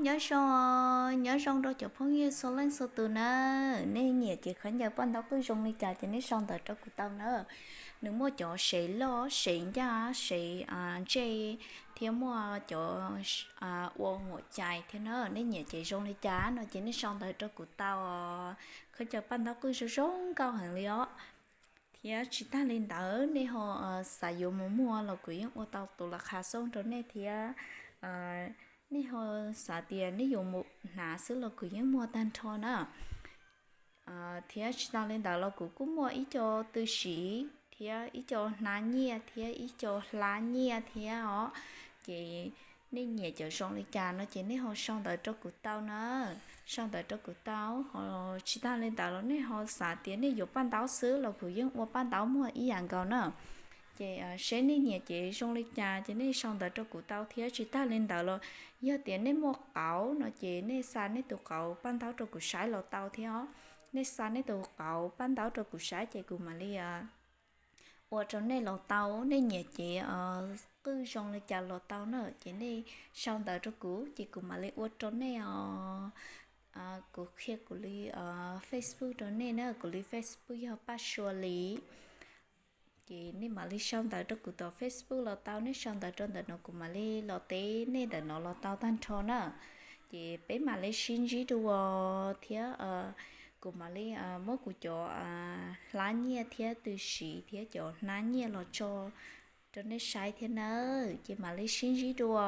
Nyob zoo, nyob zoo rau cov phooj ywg txhua leej txhua tus na. Nej nyiam cev khaub ncaws paj ntaub qwj zoo li cas ces nej sau ntawv rau kuv tau na. Nws muaj cov sev loj sev ncaj sev ntsej thiab muaj cov ua huam cai thiab na. Nej nyiam cev zoo li cas no ces nej sau ntawv rau kuv tau. Khaub ncaws paj ntaub qwj zoo zoo nkauj heev li os. Thiab tsis tag li ntawd nej ho xav yuav mus muag los kuv yeej ua tau tus las khas xoob rau nej thiab. Nej ho xav tias nej yuav mus hnav xwb los kuv yeej muag tag nrho na. Thiab tsis tag li ntawd los kuv kuj muaj ib co tw siv thiab ib co hnab nyiaj thiab ib co hlab nyiaj thiab os. Ces nej nyiam cov zoo li cas no ces nej ho sau ntawv rau kuv tau na. Sau ntawv rau kuv tau. Ho tsis tag li ntawd los nej ho xav tias nej yuav paj ntaub xwb los kuv yeej ua paj ntaub muag ib yam nkaus na. Ces seb nej nyiam cev zoo li cas ces nej sau ntawv rau kuv tau thiab. Tsis tag li ntawd los yog tias nej muaj qauv no ces nej xa nej tus qauv paj ntaub rau kuv saib los tau thiab os. Nej xa nej tus qauv paj ntaub rau kuv saib ces kuv mam li ua rau nej los tau. Nej nyiam cev qwj zoo li cas los tau na ces nej sau ntawv rau kuv ces kuv mam li ua rau nej os. Kuv qhia kuv li Facebook rau nej na, kuv li Facebook yog Paj Sua Lis. Ces nej mam li sau ntawv rau kuv tom Facebook los tau, nej sau ntawv rau ntawm no kuv mam li los teb nej ntawm no los tau tag nrho na. Ces peb mam li sib ntsib dua thiab kuv mam li muab kuv cov hlab nyiaj thiab tw siv thiab cov hnab nyiaj los tso rau nej saib thiab nawb. Ces mam li sib ntsib dua.